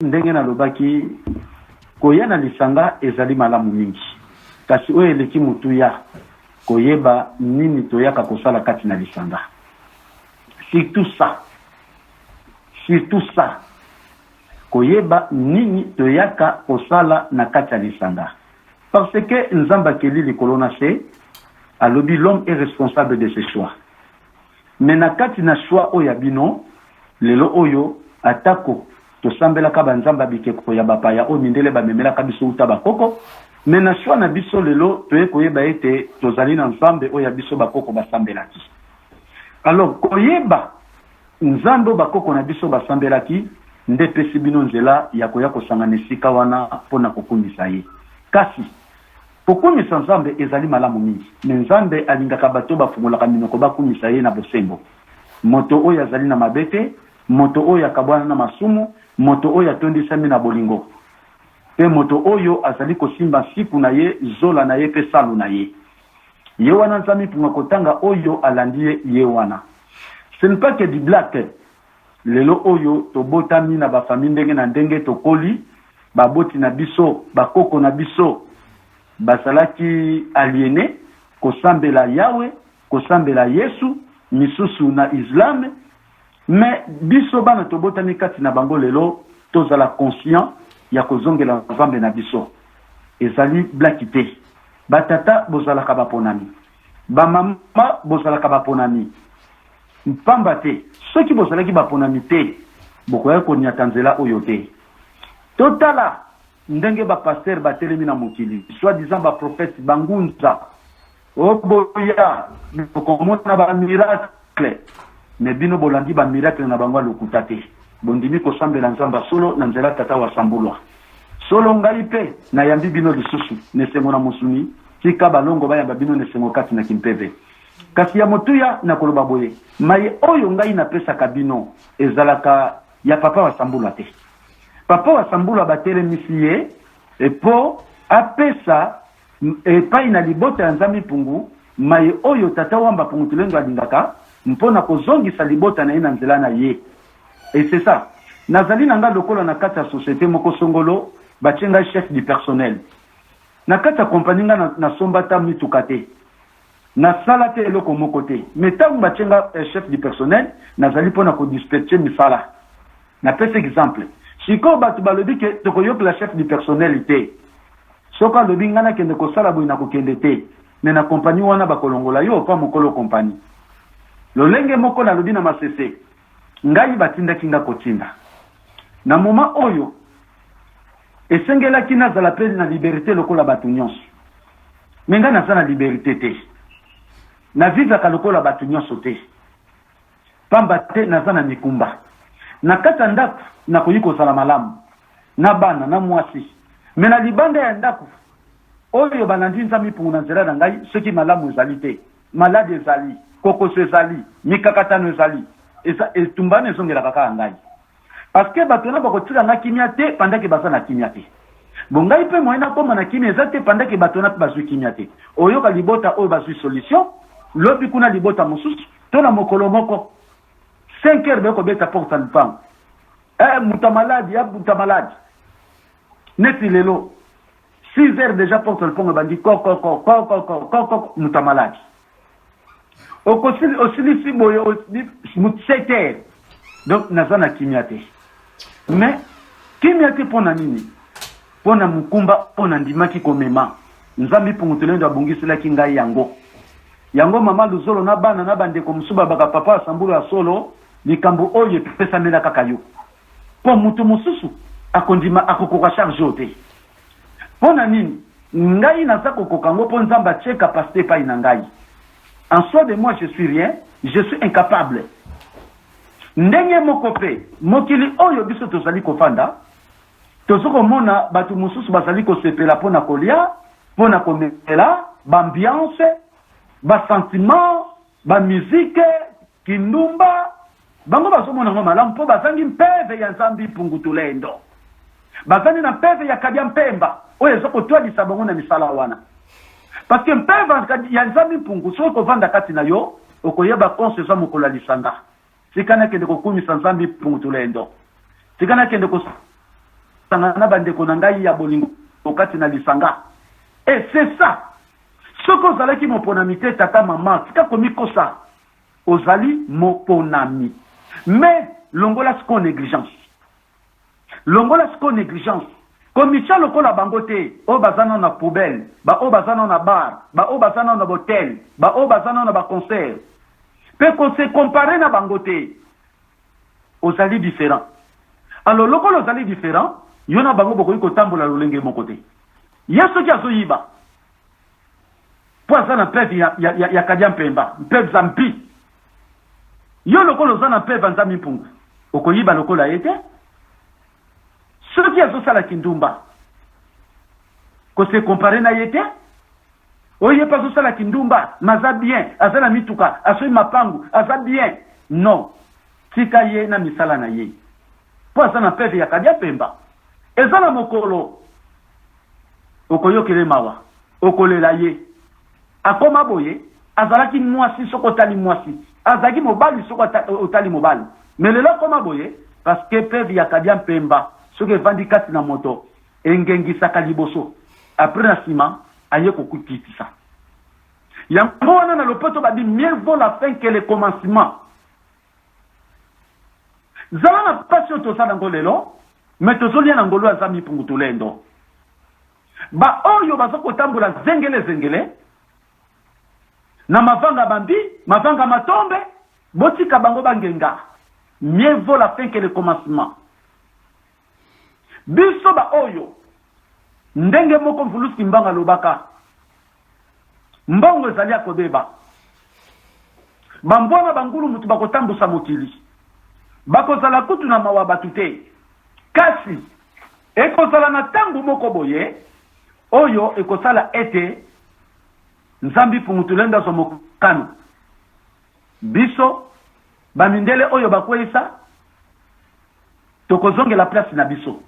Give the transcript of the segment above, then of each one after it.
Ndenge nalobaki, koya na lisanga ezali malamu mingi, kasi oyo eleki motuya, koyeba nini toyaka kosala kati na lisanga. Surtout ça, surtout ça, koyeba nini toyaka kosala na kati ya lisanga. Parce que Nzambe akeli likolo na se, alobi l'homme est responsable de ses choix. Mais na kati na choix oyo ya bino, lelo oyo, atako tosambelaka ba nzambe ya bikeko ya bapaya oyo mindele bamemelaka biso wuta bakoko, mais na choix na biso lelo toye koyeba ete tozali na Nzambe oyo ya biso bakoko basambelaki. Alors koyeba Nzambe oyo bakoko na biso basambelaki nde epesi bino nzela ya koya kosangana esika wana mpo na kokumisa ye. Kasi Kokumisa Nzambe ezali malamu mingi, mais Nzambe alingaka bato oyo bafungolaka minoko bakumisa ye na bosembo. Moto oyo azali na mabe te, moto oyo akabwana na masumu, moto oyo atondisami na bolingo, mpe moto oyo azali kosimba nsiku na ye, zola na ye mpe salu na ye. Ye wana Nzambe mpunga kotanga oyo alandi ye, ye wana. Ce n'est pas que du black. Lelo oyo tobotami na ba famille ndenge na ndenge, tokoli, baboti na biso, ba koko na biso bazalaki aliene, kosambela Yahwe, kosambela Yesu, misusu na Islam, mais biso bana tobotami kati na bango lelo tozala conscient ya kozongela Nzambe na biso. Ezali blaki te. Ba tata bozalaka baponami, ba mama bozalaka baponami. Mpamba te, soki bozalaki baponami te, bokokaki konyata nzela oyo te. Totala ndenge ba pasteurs batelemi na mokili, soit disant ba prophètes, ba ngunza. Oh boya, bokomona ba miracles. Mais bino bolandi ba miracles na bango ya lokuta te. Bondimi kosambela Nzambe ya solo na nzela Tata wa Sambulwa. Solo ngai mpe nayambi bino lisusu n'esengo na mosuni, tika balongo bayamba bino n'esengo kati na kimpeve. Kasi ya motuya nakoloba boye, maye oyo ngai napesaka bino ezalaka ya Papa wa Sambulwa te. Papa wa Sambulwa batelemisi ye mpo apesa epai na libota ya Nzambi Mpungu maye oyo Tata Wamba Mpungu Tulendo alingaka mpo na kozongisa libota na ye na nzela na ye. Et c'est ça. Nazali na ngai lokola na kati ya societe moko songolo, batie ngai chef du personnel. Na kati ya compagnie ngai nasomba ata mituka te. Na sala te eloko moko te mais tango ba tie nga chef du personnel nazali pona ko dispatcher misala. Na pesi exemple. Sikoyo batu balobi ke toko yokela chef du personnel te. Soki alobi nga nakende kosala boye nako kende te. Mais na compagnie wana bako longola yo pa mokolo compagnie. Lolenge moko nalobi na masese ngai batindaki nga kotinda. Na moment oyo esengelaki nazala pe na liberte lokola batu nionso. Mais nga naza na liberte te. Na vivaka lokola batu nionso te. Pamba te naza na mikumba. Na kati ya ndaku nakoki kozala malamu na bana na muasi. Mais na libanda ya ndaku oyo balandi Nzambe mpungu na nzela na ngai soki malamu ezali te, maladi ezali, kokoso ezali, mikakatano ezali, eza etumba wana ezongelaka kaka ngai. Parce que bato wana bakotika nga kimia te pendant que baza na kimia te. Bon ngai pe moyen nakoma na kimia eza te pendant que bato wana pe bazui kimia te. Oyoka libota oyo bazui solution, lobi kuna libota mosusu, to na mokolo moko 5 heures baye kobeta porte ya lupango. Eh moto ya maladi, ya moto ya maladi. Neti lelo 6 heures dejà porte ya lupango ebandi kokoko kokoko kokoko moto ya maladi. Okosili osilisi boye 7 heures. Donc naza na kimia te. Mais kimia te pona nini? Pona mokumba oyo nandimaki komema. Nzambi Mpungu Tulendo abongiselaki ngai yango. Yango mama Luzolo na bana na bandeko mosusu babaka papa Asambulo ya solo likambo oyo epesamela kaka yo. Po moto mosusu akondima akokoka charge oyo te. Pona nini? Ngai naza kokoka yango po Nzambe atie capacite epai na ngai. En soi de moi je suis rien, je suis incapable. Ndenge moko pe, mokili oyo biso tozali kofanda, tozo komona bato mosusu bazali kosepela po na kolia, po na komela, ba ambiance, ba sentiments, ba musique, kindumba, bango bazomona yango malamu mpo bazangi mpeve ya Nzambi Mpungu Tulendo. Bazangi na mpeve ya Kadia Mpemba oyo eza kotwalisa bango na misala wana. Parce que mpeve ya Nzambi Mpungu soki kovanda kati na yo, okoyeba konso eza mokolo ya lisanga. Tika nakende kokumisa Nzambi Mpungu Tulendo. Tika nakende ko. kosangana na bandeko na ngai ya bolingo kati na lisanga. Et c'est ça! Soki ozalaki moponami te, tata, mama, tika komikosa. Ozali moponami. Mais longola sikoyo negligence. Longola sikoyo negligence. Komitia lokola bango te, oyo baza nano na poubelle, ba oyo baza nano na bar, ba oyo baza nano na b'hotel, ba oyo baza nano na ba concert. Pe ko se comparer na bango te. Ozali different. Alors lokola ozali different, yo na bango bokoki kotambola lolenge moko te. Ye soki azoyiba, mpo aza na mpeve ya, ya, ya, ya kadia mpemba, mpeve za mpi. Yo lokola oza na mpeve ya Nzambi Mpungu, okoyiba lokola ye te. Soki azosala kindumba, ko se comparer na ye te. Oyo ye mpe azosala kindumba, mais aza bien, aza na mituka, asombi mapangu, aza bien. Non, tika ye na misala na ye, mpo aza na mpeve ya kadia mpemba. Eza na mokolo okoyokela ye mawa, okolela ye. Akoma boye, azalaki mwasi soki otali mwasi, azalaki mobali soki otali mobali, mais lelo akoma boye parce que mpeve ya kadia mpemba soki evandi kati na moto engengisaka liboso, après na sima aye kokitisa. Yango wana na lopoto babi mieux vaut la fin que le commencement. Zala na pasi oyo toza nango lelo, mais tozolia na ngolu ya Nzambi Mpungu Tulendo. Ba oyo baza kotambola zengele zengele na mavanga bambi, mavanga matombe, botika bango bangenga. Mieux vaut la fin que le commencement. Biso ba oyo, ndenge moko Mvuluzi Kimbangu alobaka, mbongo ezali ya kobeba. Ba mbwa na ba ngulu mutu bakotambusa mokili. Bakozala kutu na mawa batu te. Kasi, ekozala na tango moko boye, oyo ekosala ete Nzambi Mpungu Tulendo azwa mokano. Biso, ba mindele oyo bakweyisa, Tokozongela place na biso.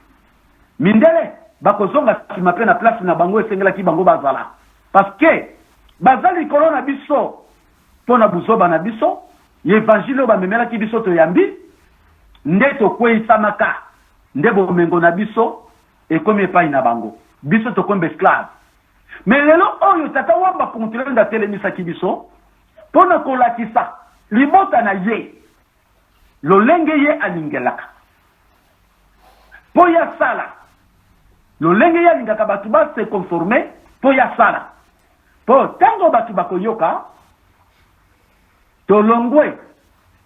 Mindele bakozonga sima pe na place na bango esengelaki bango bazala. Parce que baza likolo na biso po na buzoba na biso, y'evangile oyo bamemelaki biso toyambi, nde tokweyisamaka, nde bomengo na biso ekomi epayi na bango. Biso tokomi ba esclaves. Mais lelo oyo Tata Wamba Pungu-Tulendo atelemisaki biso po na kolakisa libota na ye Lolenge ye alingelaka mpo ye asala, lolenge ye alingaka bato ba se conformer mpo ye asala, mpo tango bato bakoyoka, tolongwe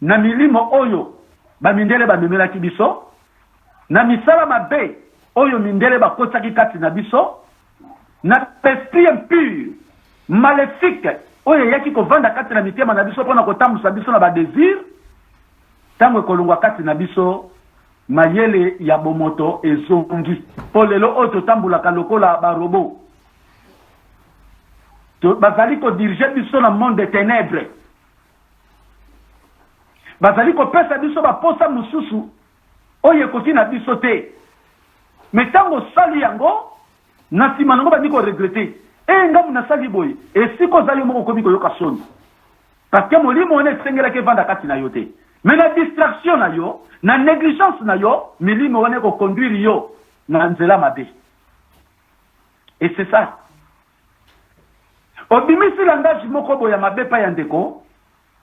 na milimo oyo ba mindele bamemelaki biso, na misala mabe oyo mindele bakotisaki kati na biso, na esprit impur malefique oyo eyaki kovanda kati na mitema na biso mpo na kotambusa biso na ba desirs, ntango ekolongwa kati na biso, mayele ya bomoto ezongi. Mpo lelo oyo totambolaka lokola ba robots, to, bazali ko diriger biso na monde de tenèbres, bazali kopesa biso baposa mosusu oyo ekoki na biso te. Mais tango osali yango, na sima nango obandi ko regretter. Eh nga mutu nasali boye, esika oza yo moko okomi koyoka soni. Parce que molimo wana esengelaki evanda kati na yo te. Mais na distraction na yo, na negligence na yo, milimo wana eko conduire yo na nzela mabe. Et c'est ça. Obimisi langage moko boye ya mabe epai ya ndeko,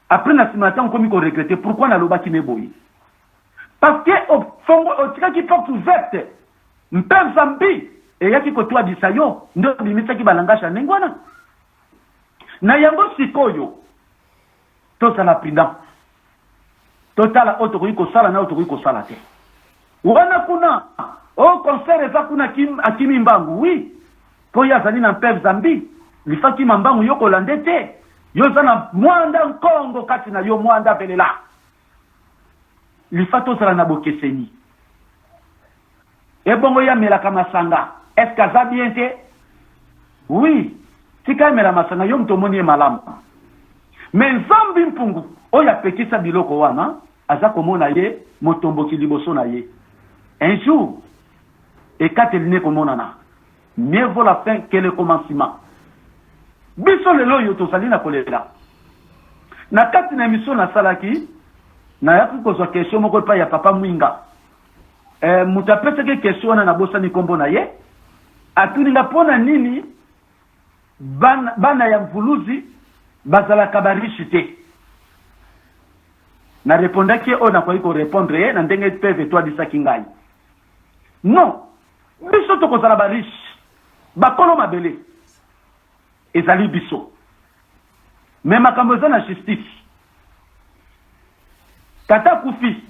après na sima na tango okomi ko regretter pourquoi nalobaki ne boye. Parce que ofongo otikaki porte ouverte mpe zambi eyaki kotuadisa yo nde obimisaki ba langage ya ndenge wana. Na yango sikoyo tozala prudent, totala oyo tokoki kosala na oyo tokoki kosala te. Wana kuna o concert eza kuna akimi mbangu oui po ye azali na mpev zambi lifa kima mbangu yo kolande te yo oza na mwanda nkongo kati na yo mwanda velela Lifa tozala na bokeseni. Ebongo ye amelaka masanga est ce que aza bien te? Oui tika amela masanga yo moto omoni ye malamu mais Nzambi Mpungu oyo apekisa biloko wana aza komona ye motomboki liboso na ye. Un jour ekateli ne ekomonana. Mieux vaut la fin que le commencement. Biso lelo oyo tozali na kolela. Na kati na emission nasalaki, nayaki kozwa question moko epai ya papa Mwinga. Moto apesaki question wana, nabosani nkombo na ye, atuni nga mpo na nini bana ya mvuluzi bazalaka bariche te. Narépondaki ye oyo nakoki korépondre ye na ndenge mpe etwalisaki ngai. Non, biso tokozala bariche, bakolo mabele ezali biso, mais makambo eza na justice. Tata akufi,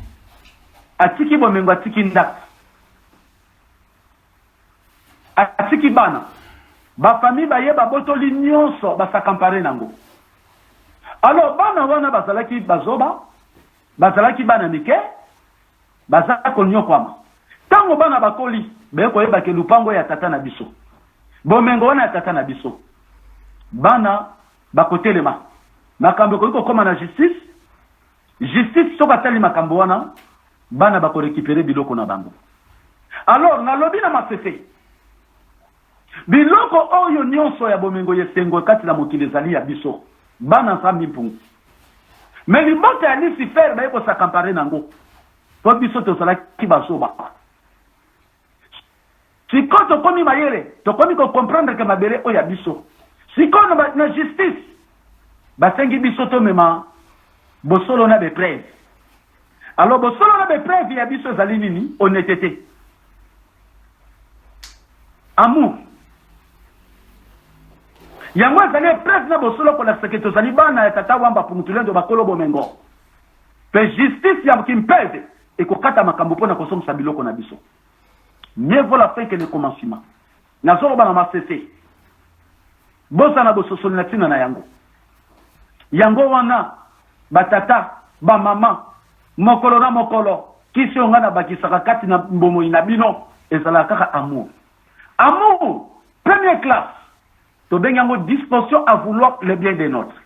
atiki bomengo, atiki ndako, atiki bana. Bafamille baye, babotoli nyonso, bas'accaparer nango. Alors bana wana bazalaki bazoba, bazalaki bana mike, baza konyokwama. Ntango bana bakoli, baye koyebake lupango ya tata na biso, bomengo wana ya tata na biso. Bana bakotelema, makambo ekoki kokóma na justice. Justice soki atali makambo wana, bana bakorécupérer biloko na bango. Alors nalobi na masese, biloko oyo nyonso ya bomengo ya esengo kati na mokili ezali ya biso bana Nzambi Mpungu, mais libota ya Lucifer baye kos'accaparer nango, mpo biso tozalaki bazoba. Sikoyo tokomi mayele, tokomi kocomprendre ke mabele oyo ya biso. Sikoyo na justice basengi biso tomema bosolo na bapreuve. Alors bosolo na bapreuve ya biso ezali nini? Honnêteté, amour. Yango ezali preuve na bosolo kolakisa ke tozali bana ya tata Wamba Pungutulendo, bakolo bomengo. Mpe justice ya kimpeve ekokata makambo mpo na kosomisa biloko na biso. Mieux vaut la fin que le commencement. Nazoloba na masese, bozala na bososoli na ntina na yango. Yango wana, batata, bamama, mokolo na mokolo, kisi oyo ngai nabakisaka kati na bomoi na bino ezalaka kaka amour. Amour première classe, tobengi yango disposition à vouloir le bien des nôtres.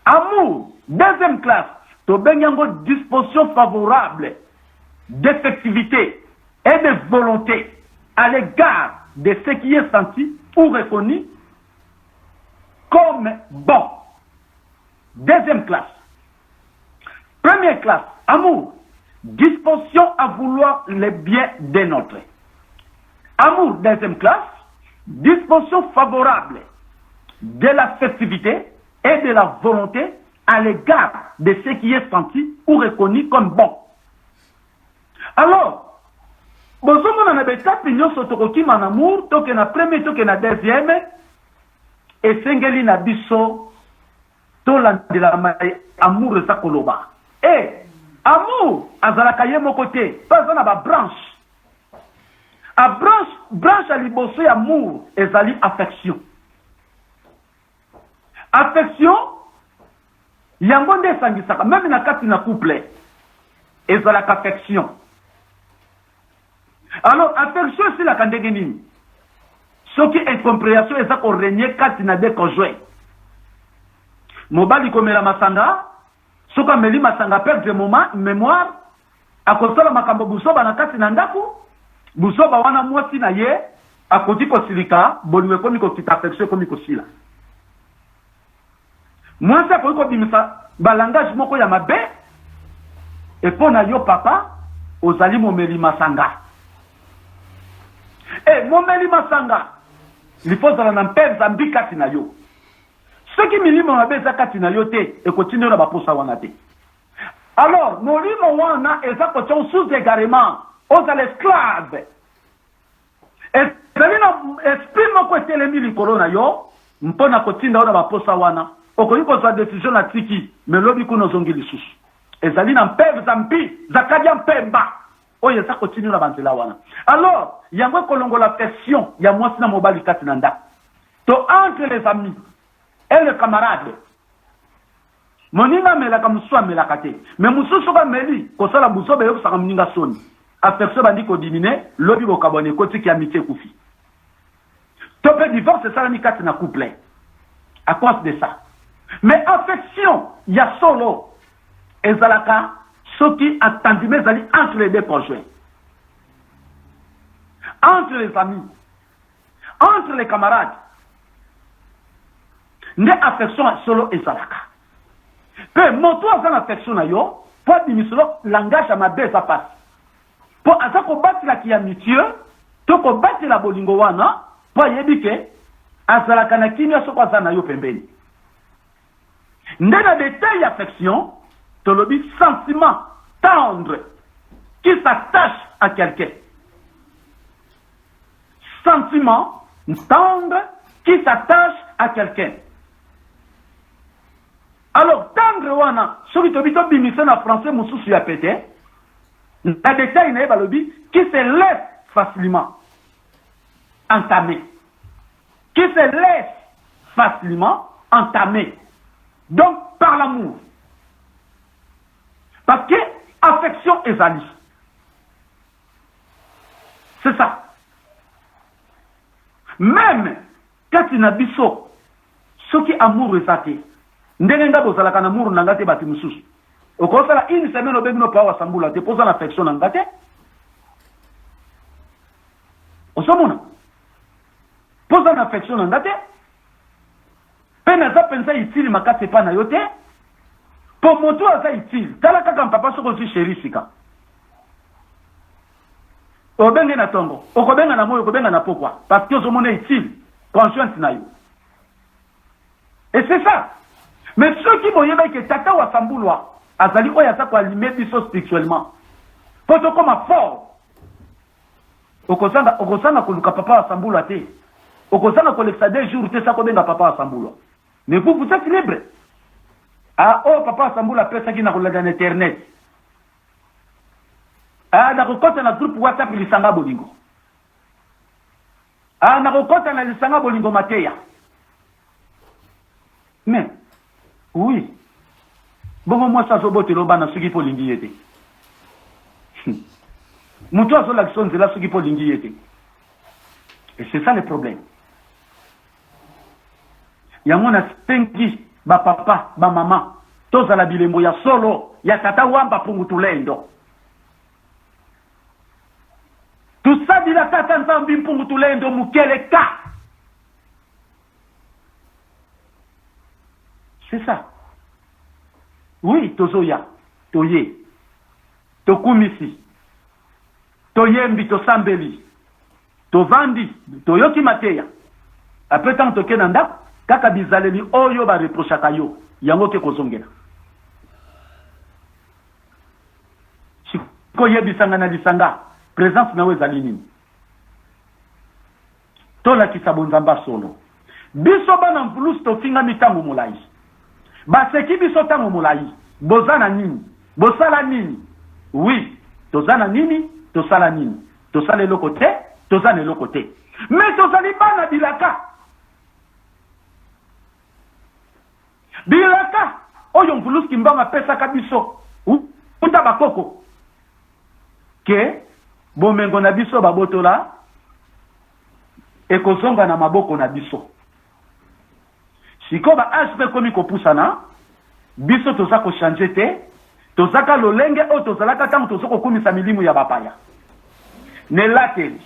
Amour deuxième classe, tobengi yango disposition favorable d'effectivité et de volonté à l'égard de ce qui est senti ou reconnu comme bon. Deuxième classe. Première classe, amour, disposition à vouloir le bien des nôtres. Amour, deuxième classe, disposition favorable de l'affectivité et de la volonté à l'égard de ce qui est senti ou reconnu comme bon. Alors, bozomona na baétape nyonso tokokima na amour, toke na premier, toke na deuxième, esengeli na biso tolandela amour eza koloba. E amour azalaka ye moko te, mpe aza na babranche. A branche, branche ya liboso ya amour ezali affection. Affection yango nde esangisaka. Même na kati na couple ezalaka affection. Alors affection esilaka ndenge nini? Soki incompréhension eza korégner kati na deux conjoints. Mobali komela masanga, soki ameli masanga, perdre moment mémoire, akosala makambo buzoba na kati na ndako. Buzoba wana, mwasi na ye akoki kosilika, bolingo ekomi kokita, affection ekomi kosila. Mwasi akoki kobimisa balangage moko ya mabe epo na yo papa ozali momeli masanga. E momeli masanga lifo ozala na mpenza mbi kati na yo. Soki milimo mabe eza kati na yo te, ekotinda yo na baposa wana te. Alors molimo wana eza kotia sous égarement, ozala esclave. Ezali na esprit moko etelemi likolo na yo mpo na kotinda yo na baposa wana. Okoki kozwa décision na tiki, mais lobi kuna ozongi lisusu. Ezali na mpeva mpi zakadia mpemba oyo eza kotinda yo na banzela wana. Alors yango ekolongola affection ya mwasi na mobali kati na ndako to entre les amis et le camarade. Moninga amelaka, mosusu amelaka te, mais mosusu soki ameli, kosala buzoba eyokisaka moninga soni. Affection ebandi kodiminuer. Lobi bokabwani ekotiki, amitié ekufi, to mpe divorce esalami kati na couple à cause de ça. Mais affection ya solo ezalaka soki entendiment ezali entre les deux conjoints, entre les amis, entre les camarades, nde affection ya solo ezalaka. Mpe moto aza na affection na yo, mpo abimiselo langage ya mabe eza pasi. Mpo aza kobatela ki amitie to kobatela bolingo wana mpo ayebi ke azalaka na kimia soko aza na yo pembeni. Nde na detail ya affection tolobi sentiment tendre qui s'attache à quelqu'un. Sentiment tendre qui s'attache à quelqu'un. Alors tendre wana soki tobi tobimisa na français mosusu ya pete na detail na ye balobi qui se laisse facilement entamer. Qui se laisse facilement entamer. Donc par l'amour. Parce que affection ezali. C'est ça. Meme kati na biso soki amour eza te ndenge nga bozalaka na amour na nga te bato mosusu okosala une semaine obengi no pawa sambula te mpo oza na affection na nga te ozomona mpo oza na affection na nga te mpe naza mpenza utile makasi epai na yo te mpo moto oyo aza utile tala kaka mpapa soki ozwi sheri sika obenge na tongo okobenga na moi okobenga na pokwa parce que ozomona utile conjointe na yo et c'est ça. Mais soki boyebaki ke tata wa sambulwa azali oyo aza koalime biso spirituellement mpo tokóma fort, okozanga okozanga koluka papa wa sambulwa te, okozanga kolekisa 2 jours te sa kobenga papa wa sambulwa. Mais vous, vous êtes libre. Ah, oyo papa wa sambulwa apesaki na kolanda na internet, ah, nakokɔta na groupe WhatsApp Lisanga Bolingo, ah, nakokɔta na Lisanga Bolingo mateya. Mais oui, bongo mwasi azobotela bana soki mpo olingi ye te, moto azolakisa nzela soki mpo olingi ye te. Et c'est ça le problème. Yango nasengi bapapa, bamama, tozala bilembo ya solo ya tata Wamba Pungutulendo. Tusadila tata Nzambi Mpungutulendo mukeleka. C'est ça. Oui, tozoya, toye, tokumisi, toyembi, tosambeli, tovandi, toyoki mateya. Après, ntango toke na ndako, kaka bizaleli oyo bareprochaka yo yango oke kozongela. Sikoyebisanga na lisanga, présence na yo ezali nini? Tolakisa bonzambe solo. Biso bana mvulusi tofingami ntango molai, baseki biso ntango molai. Boza na nini? Bosala nini? Oui, toza na nini? Tosala nini? Tosala eloko te, toza na eloko te, mais tozali bana bilaka, bilaka oyo Mvulusi Kimbangu apesaka biso uta bakoko ke bomengo na biso babotola ekozonga na maboko na biso. Sikoyo ba âge mpe ekomi kopusana, biso toza kochanger te, tozaka lolenge oyo tozalaka ntango toza kokumisa milimu ya bapaya. Na elateli,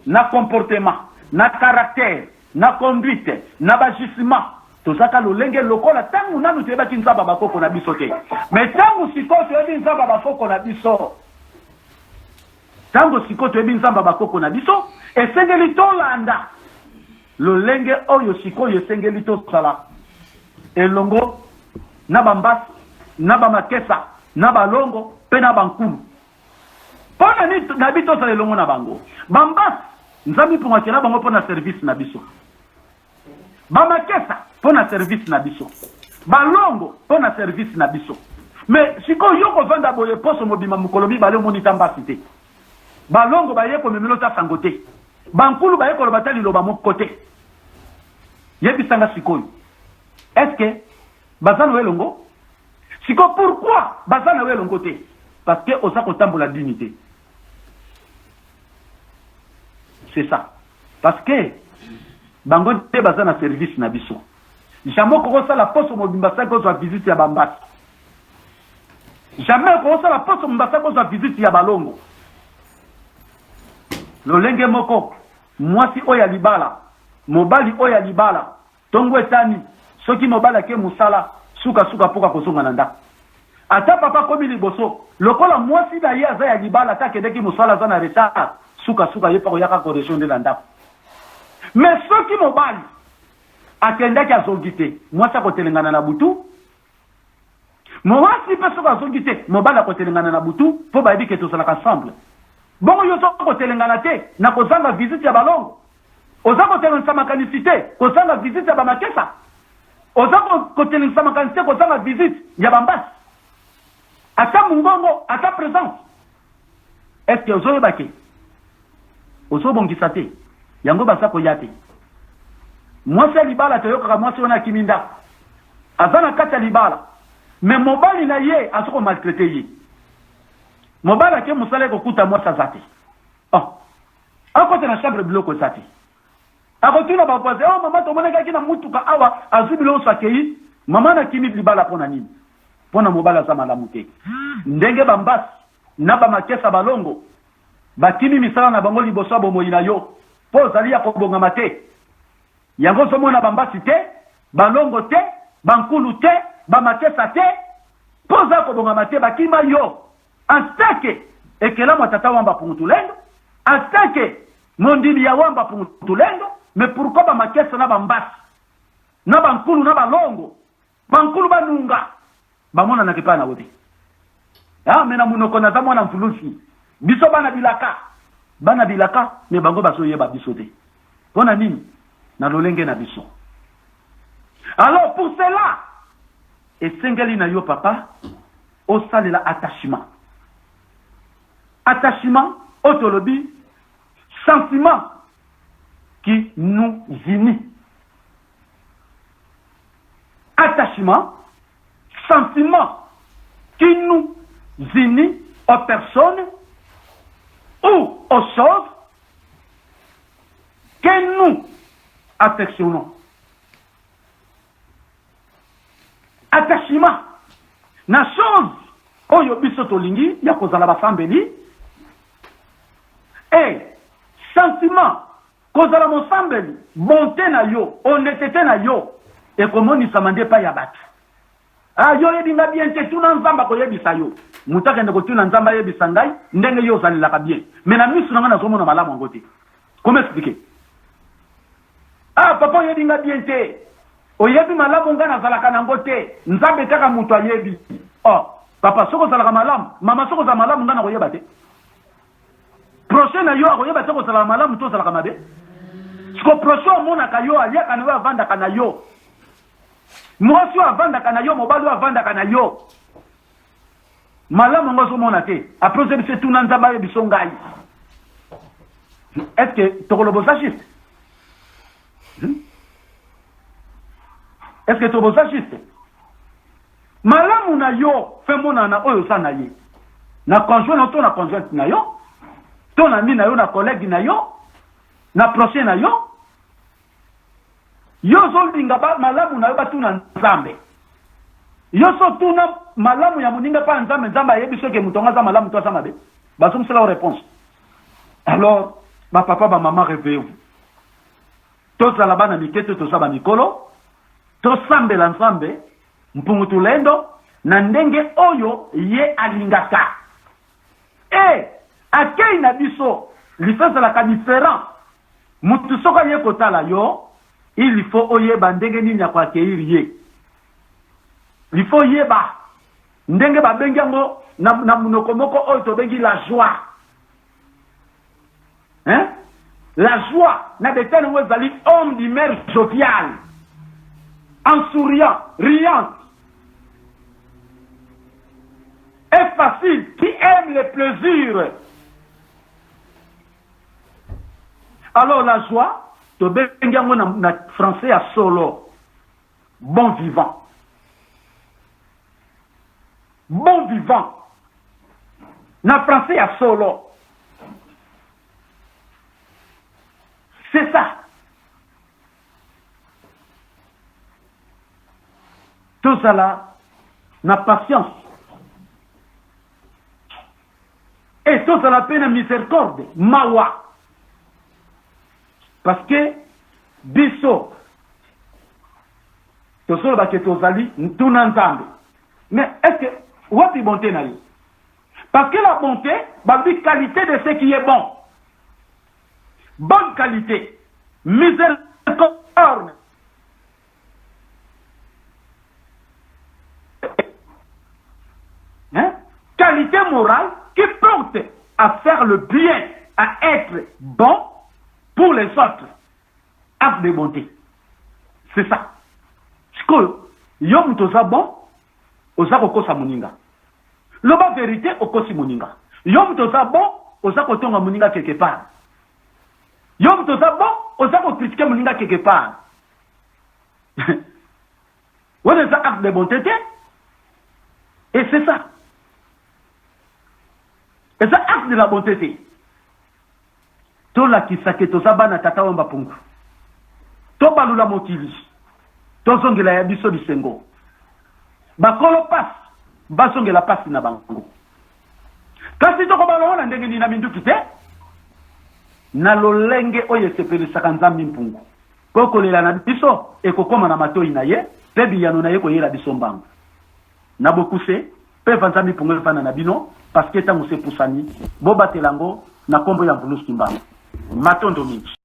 na comportement, na caractère, na conduite, na baagissement, tozaka lolenge lokola ntango nanu toyebaki Nzambe ya bakoko na biso te. Mais ntango sikoyo toyebi Nzambe ya bakoko na biso, ntango sikoyo toyebi Nzambe ya bakoko na biso, esengeli tolanda lolenge oyo sikoyo esengeli tosala elongo na bambasi, na bamakesa, na balongo mpe na bankulu. Mpo na nini na bi tosala elongo na bango? Bambasi, Nzambe mpongo akela bango mpo na service na biso, bamakesa mpo na service na biso, balongo mpo na service na biso. Mais sikoyo yo kovanda boye poso mobima, mokolo mibale omoni ta mbasi te, balongo baye komemela ota sango te, bankulu baye koloba ta liloba moko te, yebisanga sikoyo, est ce que baza na yo elongo? Sikoyo pourquoi baza na yo elongo te? Parce que oza kotambola dini te. C'est ça, parce que bango nde baza na service na biso. Jamais okokosala poso mobimba saki ozwa visite ya bambasi, jamais okokosala poso mobimba saki ozwa visite ya balongo. Lolenge moko mwasi oyo ya libala, mobali oyo ya libala, ntongo etani, soki mobali ake mosala, sukasuka mpoka kozonga na ndako. Ata papa akomi liboso, lokola mwasi na ye aza ya libala, ata akendeki mosala aza na retard, suka suka ye pe akoya kaka ko rejoindre na ndako. Mais soki mobali akendaki azongi te, mwasi akotelengana na butu, Mwasi pe soki azongi te, mobali akotelengana na butu po bayebi ke tozalaka ensemble. Bongo yo oza kotelengana te na kozanga visite ya balongo? Oza kotelengisa makanisi te kozanga visite ya ba makesa? Oza kotelengisa makanisi te kozanga visite ya ba mbasi? Ata mungongo, ata presence? Est ce que ozoyeba ke ozobongisa te? Yango baza koya te. Mwasi ya libala toyokaka mwasi wana akimi ndako. Aza na kati ya libala mais mobali na ye azo ko maltraiter ye. Mobali ake mosala ye kokuta mwasi aza te. Oh. Akota na chambre biloko eza te. Akotuna ba voisin, oh mama tomonaki na mutuka awa azwi biloko nyonso akei. Mama nakimi libala mpo na nini? Mpo na mobali aza malamu te. Ndenge ba mbasi na ba makesa balongo bakimi misala na bango liboso ya bomoyi na yo mpo ozali ya kobongama te. Yango ozomona ba mbasi te, balongo te, ba nkulu te, ba makesa te mpo oza ya kobongama te, bakima yo en tant que ekelamu ya tata Wamba Pungutulendo, en tant que mondimi ya Wamba Pungutulendo, mais pourquoi ba makesa na ba mbasi na ba nkulu na balongo Ba nkulu ba nunga ba monanaka epai na yo te. Ah, mais na munoko naza mwana mvuluzi. Biso bana bilaka. Bana bilaka, mais bango bazo yeba biso te. Pona nini? Na lolenge na biso. Alors pour cela, esengeli na yo papa osalela attachement. Attachement oyo tolobi sentiment qui nous unit. Attachement, sentiment qui nous unit aux personnes ou aux choses que nous affectionnons. Attachement na chose oyo biso tolingi ya kozala basambeli et sentiment Kozala mosambeli, bonte na yo, honnetete na yo ekomonisama nde epai ya bato. Ah, yo oyebi nga bien te, tuna Nzambe akoyebisa yo. Moto akende kotuna Nzambe ayebisa ngai ndenge yo ozalelaka bien. Mais na misu na ngai nazomona malamu yango te. Comment expliquer? Ah, papa oyebi nga bien te. Oyebi malamu ngai nazalaka nango te. Nzambe kaka moto ayebi. Oh, papa soki ozalaka malamu, mama soki ozala malamu ngai nakoyeba te. Prochain na yo akoyeba te kozalaka malamu to ozalaka mabe. Siko prochain omonaka yo, aliaka na yo, avandaka na yo. Mwasi oyo avandaka na yo, mobali oyo avandaka na yo. Malamu yango azomona te. Après ozebi se tuna Nzambe ayebiso ngai. Est-ce que tokoloba oza juste? Est-ce que tokoloba oza juste? Malamu na yo fe monana oyo oza na ye na conjoint na to na conjointe na yo to na ami na yo na collègue na yo na prochain na yo yo ozolinga ba malamu na yo batuna nzambe yo so tuna malamu ya moninga mpa nzambe nzambe ayebi soki moto yango aza malamu to aza mabe bazongisela yo réponse alors bapapa bamama réveillez-vous tozala bana mike te toza bamikolo Tosambela Nzambe Mpungu Tulendo na ndenge oyo ye alingaka. Et accueil na biso il faut ezalaka different. Mutu soki aye kotala yo, il faut oyeba ndenge nini ya ko accueillir ye. Il faut oyeba ndenge babengi yango na, na munoko moko oyo tobengi la joie. Hein? La joie na detail yango ezali homme d'humeur jovial en souriant, riante et facile, qui aime le plaisir. Alors la joie, tobengi yango na, na français ya solo, bon vivant. Bon vivant. Na français ya solo. C'est ça. Tozala na patience. Et tozala pe na miséricorde, mawa. Parce que biso tozoloba ke tozali ntuna Nzambe. Mais est-ce que Wapi bonte na yo? Parce que la bonté, balobi qualité de ce qui est bon. Bonne qualité. Miséricorde. Hein? Qualité morale qui porte à faire le bien, à être bon pour les autres. Acte de bonté. C'est ça. Sikoyo, yo moto oza bon, oza kokosa moninga. Loba verite okosi moninga. Yo moto oza bon, oza kotonga moninga quelque part. Yo moto oza bon, oza ko critiquer moninga quelque part. Wana eza acte de bonté te. Et c'est ça. Eza acte de la bonté te. Tolakisa ke toza bana tata wamba pungu. Tobalula mokili. Tozongela ya biso bisengo. Bakolo pasi bazongela pasi na bango. Kasi tokobala wana ndenge nini na minduki te? Na lolenge oyo esepelisaka Nzambi Mpungu. Mpo kolela na biso ekokoma na matoyi na ye, mpe biyano na ye ekoyela biso mbangu. Na bokuse, Peva Nzambi Mpungu evanda na bino, parce que tango se epusani. Bobatela yango na kombo ya Mvuluzi Kimbangu. Matondo mingi.